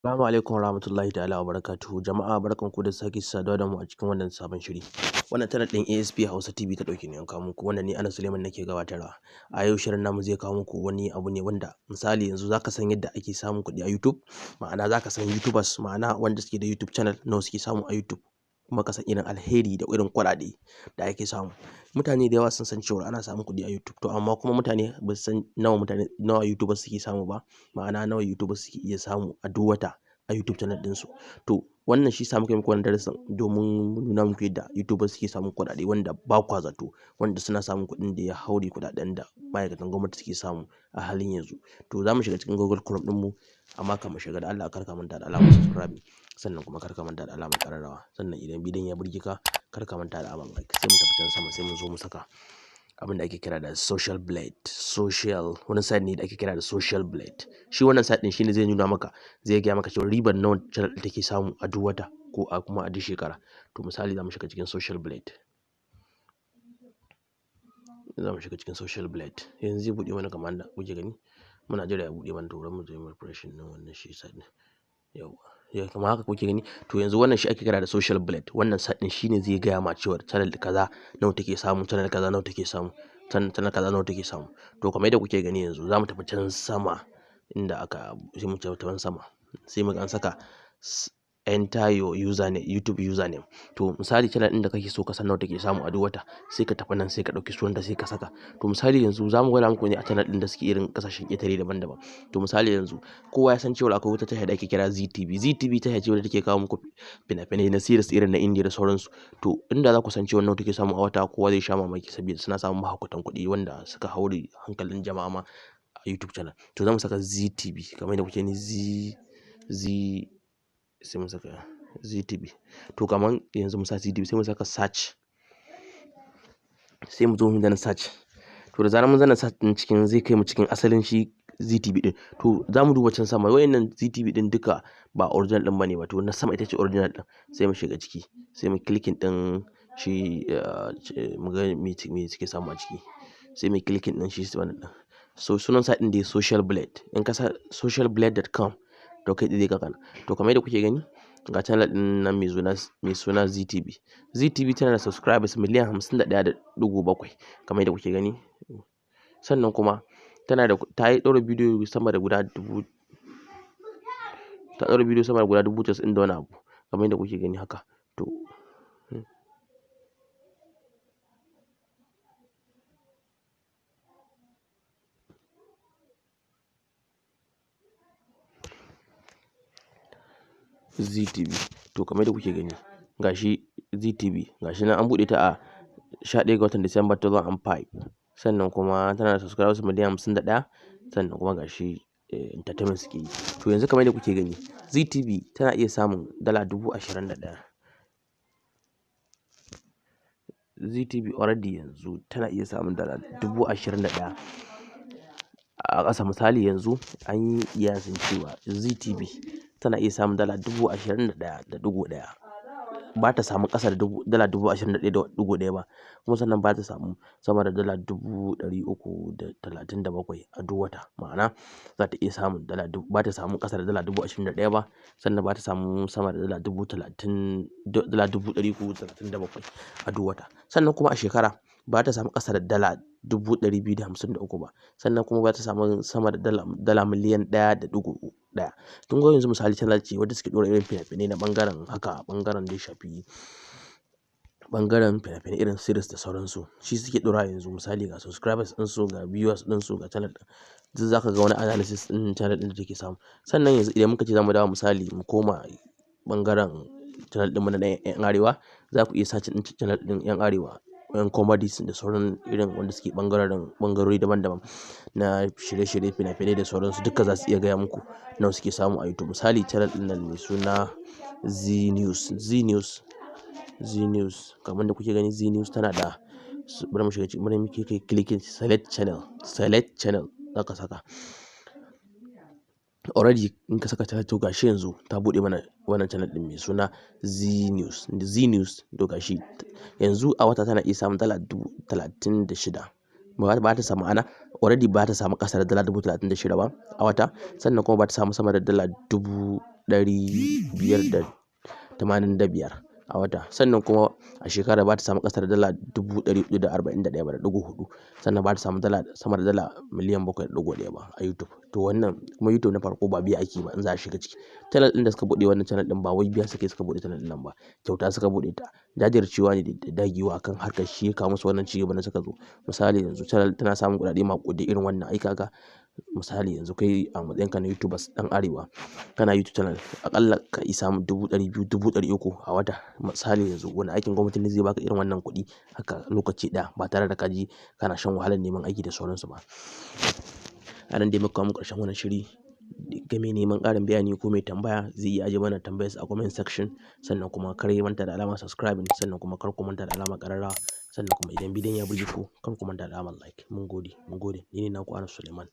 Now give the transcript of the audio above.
Assalamu alaikum warahmatullahi ta'ala wa barakatuhu. Jama'a, barkanku da sake saduwa da mu a cikin wannan sabon shiri. Wannan channel ɗin ASP Hausa TV ta ɗauki nauyin kawo muku wannan, ni Anas Suleiman nake gabatarwa. A yau shirin namu zai kawo muku wani abu ne wanda misali yanzu zaka san yadda ake samun kuɗi a YouTube, ma'ana zaka san YouTubers, ma'ana wanda suke da YouTube channel, nawa suke samu a YouTube, kuma ka san irin alheri da irin kuɗaɗe da ake samu. Mutane da yawa sun san cewa ana samun kuɗi a YouTube, to amma kuma mutane ba su san nawa mutane, nawa YouTubers suke samu ba, ma'ana nawa YouTubers suke iya samu a duk wata a YouTube channel ɗinsu. To wannan shi sa muka yi muku wannan darasin, domin nuna muku yadda YouTubers suke samun kuɗaɗe wanda ba kwa zato, wanda suna samun kuɗin da ya haure kuɗaɗen da ma'aikatan gwamnati suke samu a halin yanzu. To za mu shiga cikin Google Chrome ɗinmu, amma kafin mu shiga, da Allah kar ka manta da alamar subscribe, sannan kuma kar ka manta da alamar ƙararrawa, sannan idan bidiyon ya burge ka, kar ka manta da alamar like. Sai mu tafi can sama, sai mu zo mu saka abin da ake kira da Social Blade. Social, wani site ne da ake kira da Social Blade. Shi wannan site ɗin shine zai nuna maka, zai gaya maka cewa ribar nawa channel ɗin take samu a duk wata ko a kuma a duk shekara. To misali, za mu shiga cikin Social Blade. Za mu shiga cikin Social Blade. Yanzu zai buɗe mana kamar yadda kuke gani. Muna jira ya buɗe mana, to bari mu je mu refreshing ɗin wannan shi site ɗin. Yauwa. Ya kamar haka kuke gani. To yanzu wannan shi ake kira da Social Blade. Wannan site ɗin shine zai gaya ma cewa channel kaza nawa take samu, channel kaza nawa take samu, channel kaza nawa take samu. To kamar yadda kuke gani yanzu, za mu tafi can sama inda aka, sai mu tafi can sama. Sai muga an saka "Enter your username, YouTube username". To misali, channel ɗin da kake so ka san nawa take samu a duk wata, sai ka tafi nan, sai ka ɗauki sunanta, sai ka saka. To misali yanzu za mu gwada muku ne a channel ɗin da suke irin ƙasashen ƙetare daban-daban. To misali yanzu, kowa ya san cewa akwai wata tasha da ake kira ZTV. ZTV tasha ce wadda take kawo muku fina-finai na series irin na India da sauransu. To inda za ku san cewa nawa take samu a wata, kowa zai sha mamaki, saboda suna samun mahaukatan kuɗi wanda suka haure hankalin jama'a ma a YouTube channel. To za mu saka ZTV kamar yadda kuke gani, Z Z, sai mu saka ZTV. To kamar yanzu mu sa ZTV, sai mu saka search. Sai mu zo mu danna search. To da zarar mun danna search ɗin cikin, zai kai mu cikin asalin shi ZTV ɗin. To za mu duba can sama, wayannan ZTV ɗin duka ba original ɗin bane ba. To na sama ita ce original ɗin. Sai mu shiga ciki, sai mu clicking ɗin shi, mu ga me suke samu a ciki. Sai mu clicking ɗin shi wannan ɗin. So sunan site ɗin dai Social Blade. In ka sa socialblade.com, to kai tsaye zai kai ka nan. To kamar yadda kuke gani, ga channel ɗin nan mai suna ZTV. ZTV tana da subscribers miliyan 51.7, kamar yadda kuke gani. Sannan kuma tana da, ta yi ɗaura bidiyo sama da guda dubu, ta ɗaura bidiyo sama da guda 90,000 da wani abu, kamar yadda kuke gani haka. To ZTV. To kamar yadda kuke gani, gashi ZTV, gashi nan an buɗe ta a 11 ga watan Disamba 2005. Sannan kuma tana da subscribers miliyan 51. Sannan kuma gashi entertainment suke yi. To yanzu kamar yadda kuke gani, ZTV tana iya samun dala 21,000. ZTV already yanzu tana iya samun dala 21,000 a ƙasa. Misali yanzu an yi ƙiyasin cewa ZTV tana iya samun dala 21,100. Ba ta samu ƙasa da dala 21,1 ba. Kuma sannan ba ta samu sama da dala 337,000 a duk wata. Ma'ana za ta iya samun dala dubu, ba ta samu ƙasa da dala 21,000 ba, sannan ba ta samu sama da dala dubu talatin, dala 337,000 a duk wata. Sannan kuma a shekara ba ta samu ƙasa da dala 253,000 ba. Sannan kuma ba ta samu sama da dala miliyan 1.1. Kun ga yanzu misali, channel ce wadda suke ɗora irin fina-finai na ɓangaren haka, ɓangaren da ya shafi ɓangaren fina-finai irin series da sauransu. Shi suke ɗora yanzu. Misali, ga subscribers ɗinsu, ga viewers ɗinsu, ga channel ɗin. Duk za ka ga wani analysis ɗin channel ɗin da take samu. Sannan yanzu idan muka ce za mu dawo, misali mu koma ɓangaren channel ɗinmu na 'yan Arewa, za ku iya searching ɗin channel ɗin 'yan Arewa, 'yan comedies da sauran irin wanda suke ɓangaren ɓangarori daban-daban na shirye-shirye, fina-finai da sauransu, duka za su iya gaya muku nawa suke samu a YouTube. Misali, channel ɗin nan mai suna Z News, Z News, Z News, kamar da kuke gani, Z News tana da, bari mu shiga ciki, bari mu kai clicking select channel, select channel za ka saka. Already in ka saka channel, to gashi yanzu ta buɗe mana wannan channel ɗin mai suna Z News, Z News. To gashi yanzu a wata tana iya samun dala 36,000. Ba ta samu, ana already ba ta samu ƙasa da $36,000 ba a wata, sannan kuma ba ta samu sama da $585,000 a wata, sannan kuma a shekara ba ta samu ƙasa da $441,400 ba, sannan ba ta samu dala sama da $7.1 million ba a YouTube. To wannan kuma YouTube na farko ba biya ake ba in za a shiga ciki. Channel ɗin da suka buɗe, wannan channel ɗin ba wai biya suka yi suka buɗe channel ɗin nan ba, kyauta suka buɗe ta. Jajircewa ne da dagewa akan harkar shi ya kawo musu wannan cigaba da suka zo. Misali yanzu channel tana samun kuɗaɗe maƙudai irin wannan, ai kaga misali yanzu kai a matsayinka na YouTubers ɗan arewa kana YouTube channel, aƙalla ka iya samun 200,000, 300,000 a wata. Misali yanzu wani aikin gwamnati ne zai baka irin wannan kuɗi haka lokaci ɗaya ba tare da ka je kana shan wahalar neman aiki da sauransu ba? A nan dai muka kawo muku ƙarshen wannan shiri. Ga mai neman ƙarin bayani ko mai tambaya zai iya ajiye mana tambayarsa a comment section. Sannan kuma kar ya manta da alamar subscribing, sannan kuma kar ku manta da alamar ƙararrawa, sannan kuma idan bidiyon ya burge ku kar ku manta da alamar like. Mun gode, mun gode. Ni ne naku Anas Suleiman.